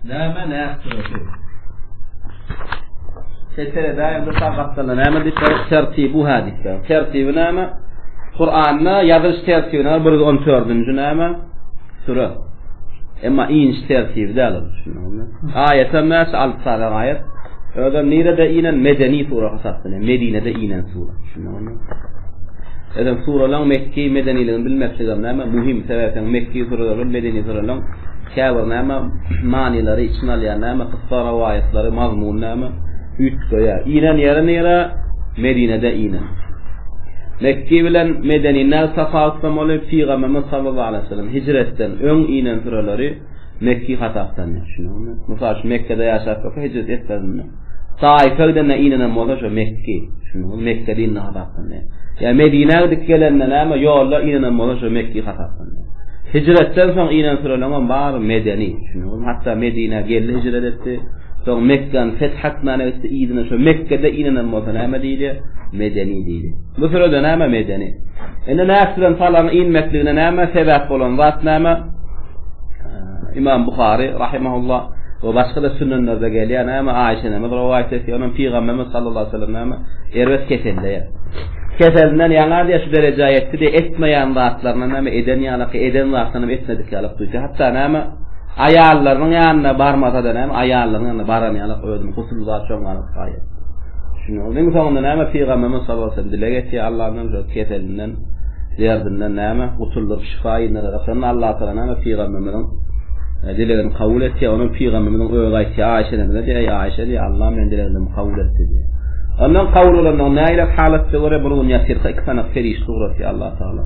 Näme Näs süresi? Setere daýymda sag gapdalda näme diýip tertibu hadisde. Tertibi näme? Kur'anda ýazylyş tertibi näme? 114-nji näme? Süre. Emma iniş tertibi däl ol. Düşündiňizmi? Aýatam näçe? 6 sany aýat. Özem nirede inen? Medeni sura hasaplanýar. Medinede inen sura. Düşündiňizmi? Özem suralaryň mekki, medeniligini bilmekligem näme? Muhim. Sebäpden mekki suralar bilen medeni suralaryň käbir näme manylary içine alýan näme kyssa rowaýatlary mazmun näme üýtgeýär. Inen ýeri nire? Medinede inen. Mekki bilen Medeni näme tapawutlamaly? Pygamberimiz sallallahu aleyhi ve sellem hijretden öň inen süreleri Mekki hasaplanýar. Düşündiňizmi? Mysal üçin Mekgede ýaşap ýörse hijret etmezinde. Taýfa gidende inenem bolsa şo Mekki. Düşündiňizmi? Mekge dinine hasaplanýar. Ýa Medinä gidip gelende näme ýolda inenem bolsa şo Mekki hasaplanýar. Hijretden soň inen süreleňem bary medeni. Düşündiňizmi? Hatda Medinä geldi hijret etdi. Soň Mekgäni feth etmäne gitdi yzyna şo Mekgede inenem bolsa näme diýilýär? Medeni diýilýär. Bu sürede näme medeni? Indi Näs bilen Salagyň inmekligine näme sebäp bolan zat näme? Imam Buhary rahimahullah we başga-da sünenlerde gelýär näme Aişe enemiz rowaýat etýär, onuň pygamberimiz sallallahu aleyhi ve sellem näme erbet keselleýär. Keselinden ýaňa diýär şu derejä ýetdi diýär, etmeýän zatlaryny näme eden ýalyky, eden zatlaryny hem etmedik ýalyk duýdy. Hatda näme aýallarynyň ýanyna barmasa-da näme aýallarynyň ýanyna baran ýalyk özüni gusul zat şoňa saýar. Şunuň iň soňunda näme pygamberimiz sallallahu aleyhi ve sellem dileg etýär Allahdan şu keselinden derdinden näme gutuldyryp şypa indirdi. Şonda Allah Taala näme pygamberimiziň e, dilegini kabul etýär. Onuň pygamberimiziň özi aýtýar Aişe enemize diýär, Eý Aişe diýär, Allah meniň dilegimi kabul etdi diýär. Ondan kabul bolanyny nähili halatda görýär? Bir gün ýatyrka iki sany perişde ugratýar Allah Taala.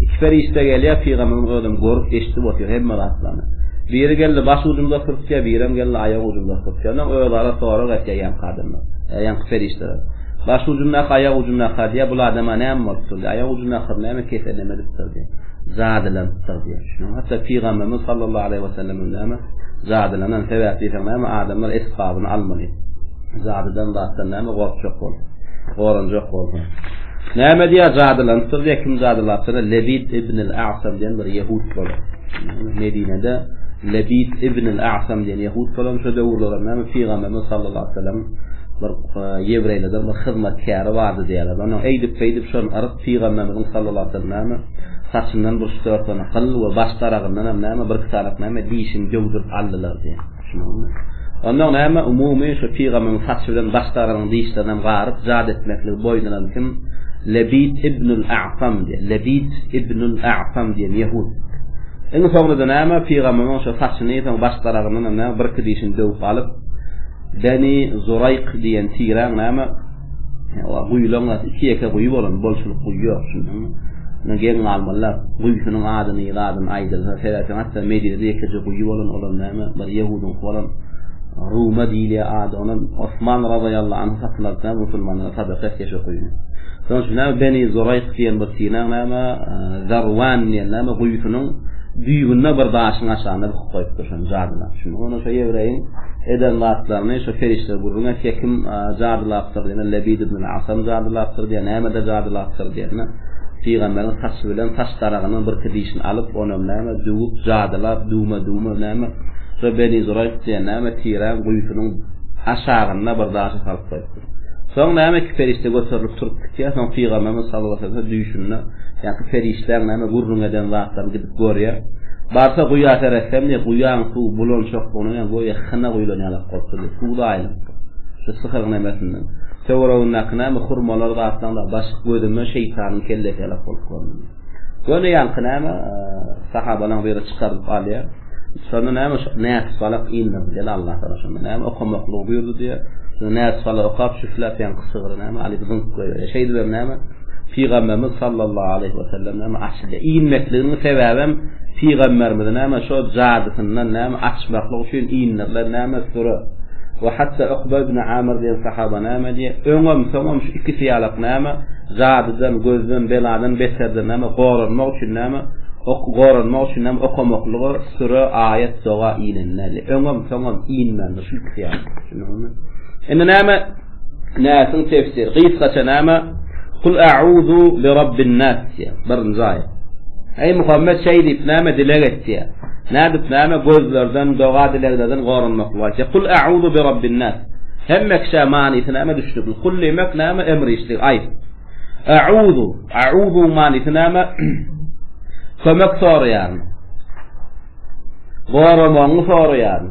Iki perişde gelýär, pygamberimiň özem görüp, eşidip otyr hemme zatlaryny. Biri geldi baş ujunda oturypýar, birem geldi aýak ujunda oturypýar. Ondan özara sorag etýär ýaňky adamlar, e, ýaňky perişdeler. Baş ujundaka, aýak ujundaka diýýär, bul adama näme bolupdyr diýýär. Aýak ujundaka näme keselleme edipdir diýýär. Jadylanypdyr diýýär. Şunuň hatda Pygamberimiz sallallahu aleýhi we sellemiň näme jadylanan sebäp diýseň näme adamlar esbabyny almaly. Jadydan zatdan näme gorkjak bol. Goranjak bolsun. Näme diýýär jadylanypdyr diýýär. Kim jadylapdyr? Lebit ibn al-A'sam diýen bir ýehud bolan. Medinede Lebit ibn al-A'sam diýen ýehud bolan şo döwürler näme Pygamberimiz sallallahu aleýhi we sellem bir ýewreýlerden bir hyzmatkäri bardy diýýärler. Onuň eýdip-beýdip şony aryp pygamberimiziň sallallahu aleyhi ve sellem näme saçyndan bir üç-dört sany gyl we baş daragyndan hem näme bir iki sany näme dişini döwdürip aldylar diýýär. Düşündiňizmi? Ondan näme umumy şu pygamberiň saçy bilen baş daragynyň dişlerini hem garyp jad etmekligi boýun alan kim? Lebit ibnül A'sam diýýär. Lebit ibnül A'sam diýen ýehud. Iň soňunda näme pygamberiň şu saçyny soň baş daragyndan hem näme bir iki dişini döwüp alyp Beni Zuraýk diýen tiräň näme guýulaň iki-ýeke guýy bolan, bolçulyk guýy ýok şunda. Muny geň galmalylar. Guýusynyň adyny, zadyny aýdylsa, sebäpden hatda Medinede ýekeje guýy bolan, olam näme, bir ýehudyňky bolan Ruma diýilýär ady, onam Osman razyýallahu anhu satyn alyp näme musulmanlara sadaka etýär şo guýyny. Şonuň üçin näme Beni Zuraýk diýen bir tiräň näme Zarwan diýen näme guýusynyň düýbünde bir daşyň aşagynda bukup goýupdyr şony jadylap. Şuny ony şo ýewreýiň eden zatlaryny şo perişde gürrüň etýär, kim jadylapdyr diýende Lebid ibn Asam jadylapdyr diýýär, nämede jadylapdyr diýende pygamberiň saçy bilen saç daragynyň birki dişini alyp, onam näme düwüp, jadylap, düwme-düwme näme şo Beni Zuraýk diýen näme tiräň guýusynyň aşagynda bir daşa salyp goýupdyr. Soň näme iki perişde göterilip turup gitýär, soň pygamberimiz sallallahu aleyhi ve sellem düýşünde ýaňky perişdäň näme gürrüň eden zatlaryny gidip görýär. Barsa guýa seretsem diýýär, guýaň suwy bulançaklygyna ýa göýä hyna guýlan ýalak bolupdyr diýýär, suw zaýalanypdyr. Şu syhyryň nemesinden. Töweregindäki näme hurmalar zatlaň da baş gözüme şeýtanyň kellesi ýalak bolup göründi. Göni ýaňky näme sahabalaň biri çykaryp alýar. Şonda näme şu näs balak indirdi diýýär Allah taala şonda näme okamaklygy buýurdy diýýär. Şonda näs balak okap şüfläp ýaňky sygry näme alyp zyňyp goýberýär. Şeýdibem näme Pygamberimiz sallallahu aleýhi we sellem näme açyldy. Inmekliginiň sebäbem pygamberimizi näme şo jadysyndan näme açmaklyk üçin indirilen näme süre. We hatda Ukba ibn Amir diýen sahaba näme diýýär? Öňem soňam şu ikisi ýalak näme jadydan, gözden, beladan, beterden näme goranmak üçin näme ok goranmak üçin näme okamaklyga süre, aýat, doga inen däl. Öňem soňam inmändir şu ikisi ýalak. Düşündiňizmi? Indi näme Näsiň tefsiri gysgaça näme? Kul a'uzu bi rabbin nas diýýär. Birinji aýat. Eý Muhammet şeý diýip näme dileg et diýýär. Nädip näme gözlerden, doga-dileglerden goranmaklygy aýtýar. Kul a'uzu bi rabbin nas. Hemme kişä manysy näme düşnükli. Kul diýmek näme emr işligi aýt. A'uzu, a'uzu manysy näme? Kömek soraýaryn. Goramagyňy soraýaryn.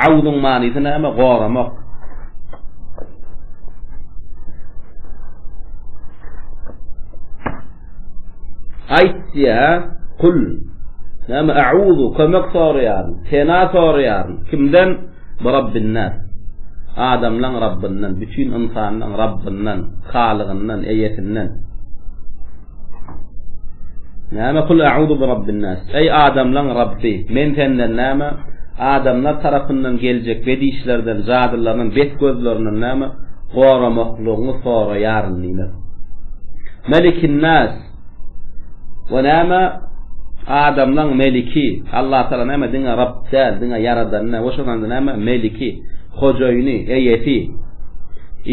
Auzuň manysy näme? Goramak. Aýt diýýär, Kul. Näme? A'uzu, kömek soraýaryn, pena soraýaryn. Kimden? Bi Rabbin-nas. Adamlaň Rabbyndan, bütin ynsanlaň Rabbyndan, Halygyndan, Eýesinden. Näme kul a'uzu bi rabbin nas. Eý adamlaň Rabby, men senden näme adamlar tarapyndan geljek bet işlerden, jadylardan, bet gözlerinden näme goramaklygyňy soraýaryn diýmek. Melikin nas. We näme adamlaň meliki. Allah Taala näme diňe Rabb däl, diňe ýaradan däl, we şo sanda näme meliki. Hojaýyny, eýesi.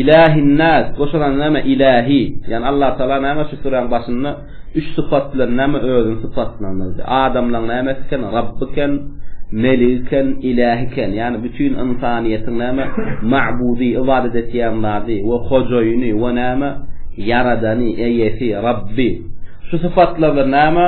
Ilahin-nas, goşulan näme? Ilahi. Ýagny Allah Tagala näme şu süräň başynda üç sypat bilen näme özüni sypatlandyrdy. Adamlaň nämesi eken? Rabby eken, Meligi eken, Ilahi eken. Ýagny bütin ynsanyýetiň näme? Ma'budy, ybadat etýän zady we hojaýyny we näme? Ýaradany, eýesi, Rabby. Şu sypatlar bilen näme?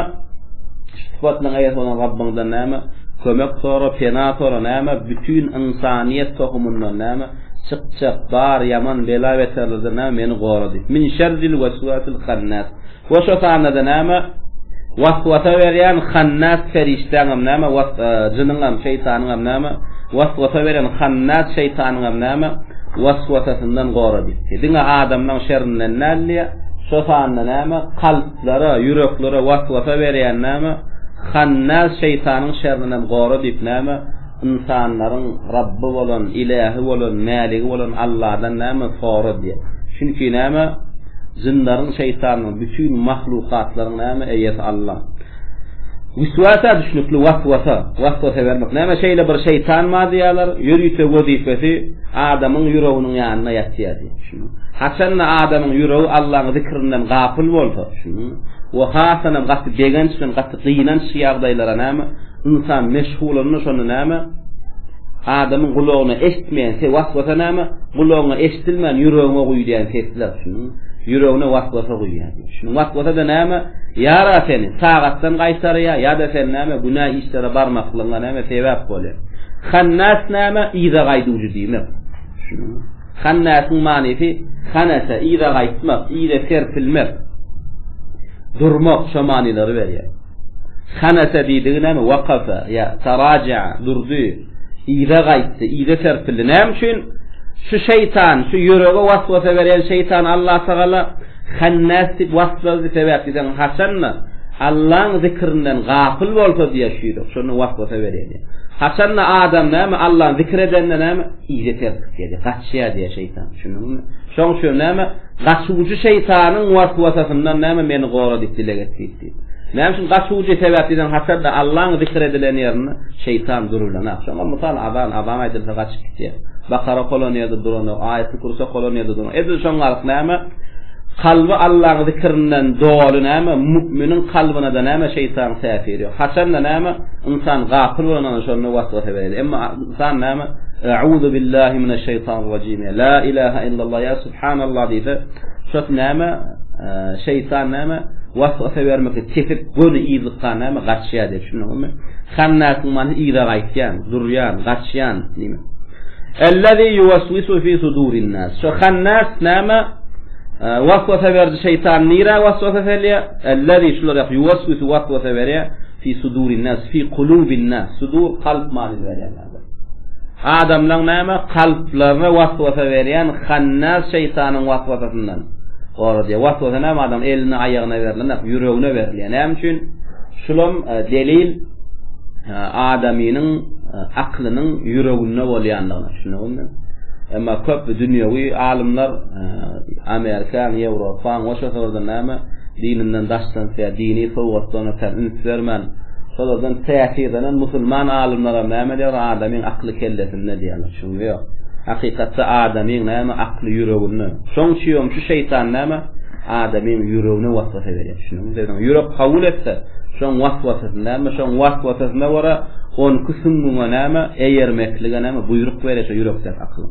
Şu sypatlaryň eýesi bolan Rabbyňdan näme? Kömek sora, pena sora, näme? Bütin ynsanyýet tohumyndan näme? Çykjak bar ýaman bela-beterlerden näme? Meni gora diýip. Min şerril weswasil hannas. We şo sanda-da näme? Waswasa berýän hannas perişdäňem näme? Was jynyňam, şeýtanyňam näme? Waswasa beren hannas şeýtanyňam näme? Waswasasyndan gora diýip. Diňe adamlaň şerrinden däl diýýär. Şo sanda näme? Kalplara, ýüreklere waswasa berýän näme? Hannas şeýtanyň şerrinden gora diýip näme? Ynsanlaryň Rabby bolan, Ilähi bolan, Mäligi bolan Alladan näme sora diýýär. Çünki näme? Jynlaryň, şeýtanyň, bütin mahlukatlaryň näme eýesi Alla. Wiswasa düşnükli waswasa, waswasa bermek. Näme şeýle bir şeýtan bar diýýärler, ýörite wezipesi adamyň ýüreginiň ýanynda ýatýar diýýär. Haçanda adamyň ýüregi Allaň zikrinden gapyl bolsa, we hasanam gaty begenç bilen gaty gynanç ýagdaýlara näme ynsan meşgulanda şonda näme adamyň gulagyna eşitmeýän se waswasa näme gulagyňa eşidilmän ýüregiňe guýulýan sesler şunuň ýüregine waswasa guýýar şunuň waswasa-da näme ýara seni tagatdan gaýtarýar ýa-da sen näme günä işlere barmaklygyňa näme sebäp bolýar hannas näme yza gaýduwjy diýmek şunuň Hannasyň manysy hanasa, yza gaýtmak, yza serpilmek, durmak şo manylary berýär. Hanasa diýdigi näme? Wakafa, ýa taraja'a, durdy, yza gaýtdy, yza serpildi. Näme üçin? Şu şeýtan, şu ýürege waswasa berýän şeýtan Allatagala Hannas diýip wasplady sebäp diýseň haçanda Allaň zikrinden gapyl bolsa diýýär şu ýürek, şonda waswasa berýär diýýär. Haçanda adam näme Allany zikr edende näme? Yza serpip gelýär, gaçýar diýýär şeýtan. Düşündiňmi? Şoň üçin näme? Gaçuwjy şeýtanyň waswasasyndan näme meni gora diýip dileg et diýip diýip. Näme üçin gaçuwjy sebäp diýseň haçanda Allaň zikr edilen ýerinde şeýtan durubilenok. Şoňa mysal azan, azan aýdylsa gaçyp gitýär. Bakara okalan ýerde duranok, aýaty kürsi okalan ýerde duranok. Edil şoň ýaly näme? Kalby Allaň zikrinden doly näme? Müminiň kalbyna-da näme şeýtanyň täsiri ýok. Haçanda näme? Ynsan gapyl bolanda şonda waswasa berýär. Emma ynsan näme? E'uzu billahi mineşşeýtanirrajim. La ilaha illallah ýa subhanallah diýse, şo näme? Şeýtan näme? Waswasa bermekde kesip göni yzlykdan näme gaçýar diýip düşündiňizmi? Hannasyň many yza gaýtýan, durýan, gaçýan diýmek. Ellezî yuweswisu fî sudûrin-nas. Şo hannas näme? Waswasa beriji şeýtan nirä waswasa salýar? Ellezî şular ýaly yuweswisu waswasa berýär fî sudûrin-nas, fî kulûbin-nas. Sudur kalp manyny berýär. Adamlaň näme kalplaryna waswasa berýän hannas şeýtanyň waswasasyndan goradýar. Waswasa näme adam eline aýagyna berlenok, ýüregine berilýär. Näme üçin? Şulam e, delil e, adamynyň e, aklynyň ýüreginde bolýandygyna düşündiňizmi? Emma köp dünýewi alymlar Amerikan, Ýewropaň we şo näme dininden daşdan dini sowgatlaryna kän üns bermän Şolardan täsirlenen musulman alymlaram näme diýýärler, adamyň akly kellesinde diýýärler. Şuňa ýok. Hakykatda adamyň näme akly ýüreginde. Şoň üçin şu şeýtan näme adamyň ýüregine waswasa berýär. Düşündiňmi? Ýürek kabul etse, şoň waswasasyny näme, şoň waswasasyna görä. Onki süňňüňe näme, eýermeklige näme buýruk berýär şo ýürekdäki akylyň.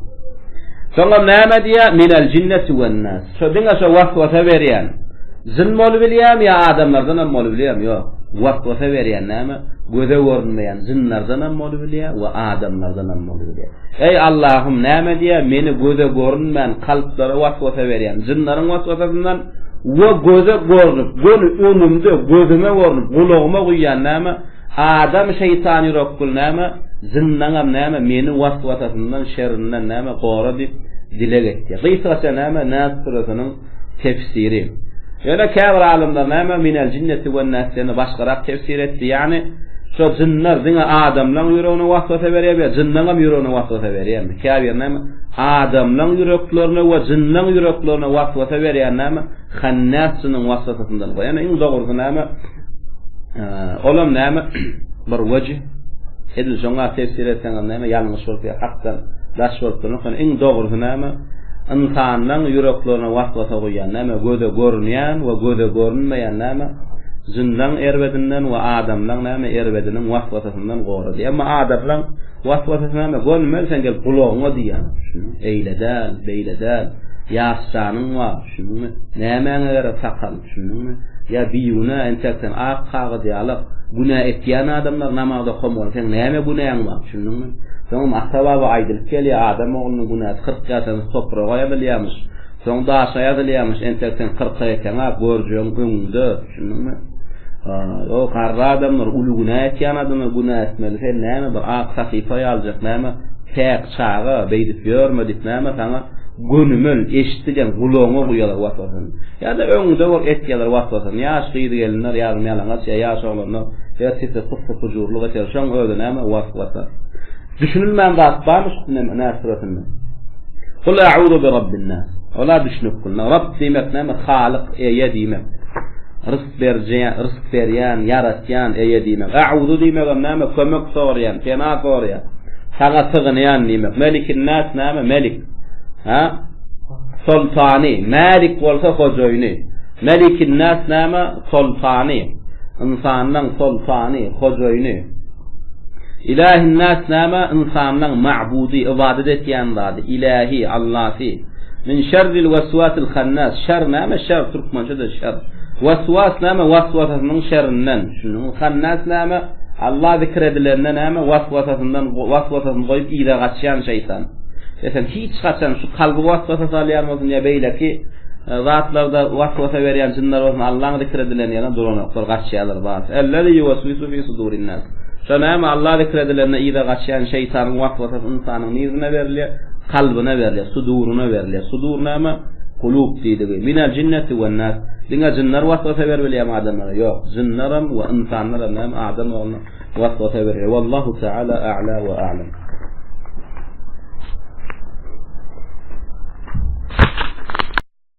Soňam näme diýýär? Minel jinneti wennas. Şo diňe şo waswasa berýän. Jyn bolubilýärmi ýa adamlardanam bolubilýärmi? Ýok. Waswasa berýän näme? Göze görünmeýän jynlardanam bolubilýär we adamlardanam bolubilýär. Eý Allahym näme diýýär? Meni göze görünmän kalplara waswasa berýän jynlaryň waswasasyndan we göze görnüp, göni öňümde gözüme görnüp, gulagyma guýýan näme? Adam şeýtan ýürekgül näme, zyndaňam näme, meni waswasasyndan, şerinden näme gora diýip dileg etýär. Gysgaça näme, Nas süresiniň tefsiri. Ýöne käbir alymlar näme, minel jinneti wen-nas diýende başgarak tefsir etdi. Ýagny, şo jynlar diňe adamlaň ýüregine waswasa berýärmi ýa jynlaňam ýüregine waswasa berýärmi? Käbir näme, adamlaň ýüreklerine we jynlaň ýüreklerine waswasa berýän näme, Hannas jynyň waswasasyndan. Ýöne iň dogrusy näme, Olam näme bir wejh edil şoňa tefsir etseňem näme ýalňyş bolup ýa hakdan daş bolup durmak. Ýöne iň dogrusy näme ynsanlaň ýüreklerine waswasa guýýan näme göze görünýän we göze görünmeýän näme jynlaň erbedinden we adamlaň näme erbediniň waswasasyndan gora diýýär. Emma adamlaň waswasasy näme gönümel sen gelip gulagyňa diýýän. Eýle däl, beýle däl. Ýaş janyň bar, düşündiňmi? Nämäňe gerek sakal? Düşündiňmi? Ýa bigünä entek sen ak kagyz ýalak, günä etýän adamlar namaz okamaly, seň näme günäň bar? Düşündiňmi? Soňam ata-baba aýdylyp gelýär, adam oglunyň günäsi 40 ýaşansoň topraga ýazylýarmyş, soň daşa ýazylýarmyş, entek sen kyrka ýeteňak, görjegiň öňüňde, düşündiňmi? O garry adamlar, uly günä etýän adamlar günä etmeli, sen näme bir ak sahypa ýaljak, näme päk çaga, beýdip ýörme diýip näme saňa gönümel, eşitdigen gulagyňa guýarlar waswasyny. Ýa-da öňüňde bolup etýärler waswasyny. Ýaş gyz-gelinler ýarym ýalaňaç ýa ýaş oglanlar ertesi pyssy-pujurlyk etýär. Şoň özi näme? Waswasa. Düşünilmän zat barmy şu neme Nas süresinde? Kul a'uzu bi rabbin nas. Ola düşünip gulna. Rabb diýmek näme? Halyk, eýe diýmek. Rysk berýän, rysk berýän, ýaratýan eýe diýmek. A'uzu diýmegem näme? Kömek soraýan, pena soraýan. Saňa sygynýan diýmek. Melikin nas näme? Melik. Ha? Soltany, Mälik bolsa hojaýyny. Melikinnas näme? Soltany. Ynsanlaň soltany, hojaýyny. Ilahinnas näme? Ynsanlaň ma'budy, ybadat etýän zady, ilahi, Allasy. Min şerril waswasil hannas. Şer näme? Şer türkmençe-de şer. Waswas näme? Waswasasynyň şerinden. Düşündiňmi? Hannas näme? Allah zikr edilende näme? Waswasasyndan, waswasasyny goýup yza gaçýan şeýtan. Ýa sen hiç haçan şu kalby waswasa salýan bolsun ýa beýleki e, zatlarda waswasa berýän jynlar bolsun Allaň zikr edilen ýerine duranoklar, gaçýarlar barysy. Ellezi yuwaswisu fi sudurin nas. Şo näme Allah zikr edilende yza gaçýan şeýtanyň waswasasy ynsanyň nirine berilýär? Kalbyna berilýär, suduryna berilýär. Sudur näme? Kulub diýdigi. Minel jinneti wen nas. Diňe jynlar waswasa berip bilýärmi adamlara? Ýok. Jynlaram we ynsanlaram näme adam ogluna waswasa berýär. Wallahu taala a'la we a'lam.